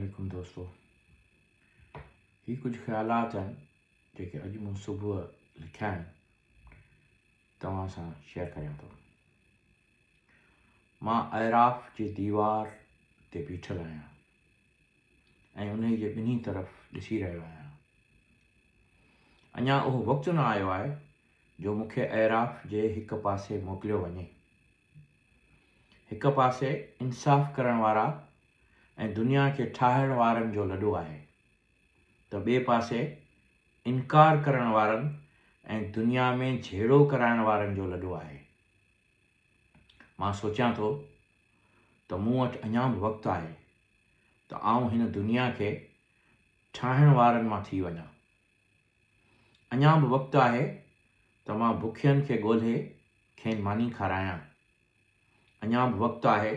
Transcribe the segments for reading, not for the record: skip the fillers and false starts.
عليڪم دوستو هي ڪجهه خيالات آهن جيڪي اڄ مون صبح لکيا آهن توهان سان شيئر ڪريان ٿو مان اعراف جي ديوار تي بيٺل آهيان ۽ انهي جي ٻنهي طرف ڏسي رهيو آهيان اڃا اهو وقت نه آيو آهي جو مون کي اعراف جي هڪ پاسي موڪليو وڃي هڪ پاسي انصاف ڪرڻ وارا ۽ دنيا کي ٺاهڻ وارن جو لڏو آهي ته ٻئي پاسي انڪار ڪرڻ وارن ۽ دنيا ۾ جهيڙو ڪرائڻ وارن جو لڏو آهي. مان سوچيان ٿو ته مون وٽ اڃا به وقت آهي ته آئون هن دنيا کي ٺاهڻ وارن مان ٿي وڃان. اڃا به وقت آهي ته مان بکين کي ڳولهي کين ماني کارايان. اڃا به وقت آهي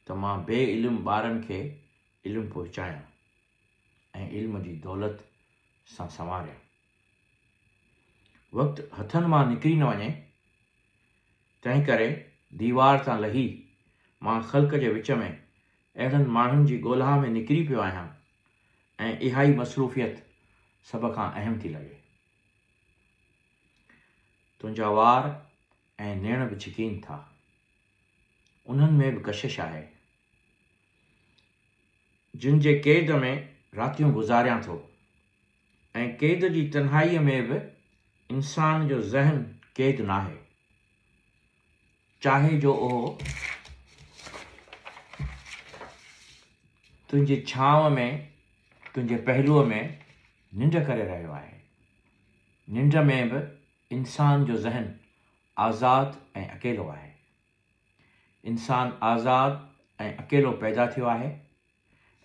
ته مان بي علم ٻارن کي علم پهچايان ۽ علم جي دولت سان سنواريان. وقت هٿن مان نڪري نه وڃي، تنهنڪري ديوار تان لهي مان خلق جي وچ ۾ اهڙن ماڻهن جي ڳولها ۾ نڪري پيو آهيان ۽ اها ئي مصروفيت سڀ کان اهم ٿي لڳي. تنهنجا وار ۽ نيڻ به ڇڪين ٿا. انهن ۾ به ڪشش آهي. جن جي قيد ۾ راتيون گذاريان ٿو ۽ قيد جي تنهائيء ۾ به انسان جو ذهن قيد ناهي. چاهي جو اهو تنهنجي ڇانو ۾ تنهنجي پهلوء ۾ ننڊ ڪري رهيو آهي. ننڊ ۾ به انسان جو ذهن آزاد ۽ اڪيلو آهي. انسان آزاد ۽ اڪيلو پيدا ٿيو آهي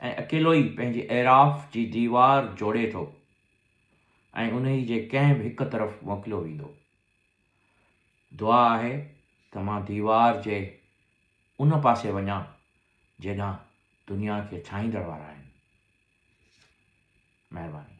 ۽ اڪيلو ئي پنهنجي اعراف جي ديوار جوڙي ٿو ۽ انهي جي ڪنهن به هڪ طرف موڪليو ويندو. دعا آهي ته مان ديوار جي ان پاسي وڃان جيڏانهن دنيا کي ٺاهيندڙ وارا آهن. مهرباني.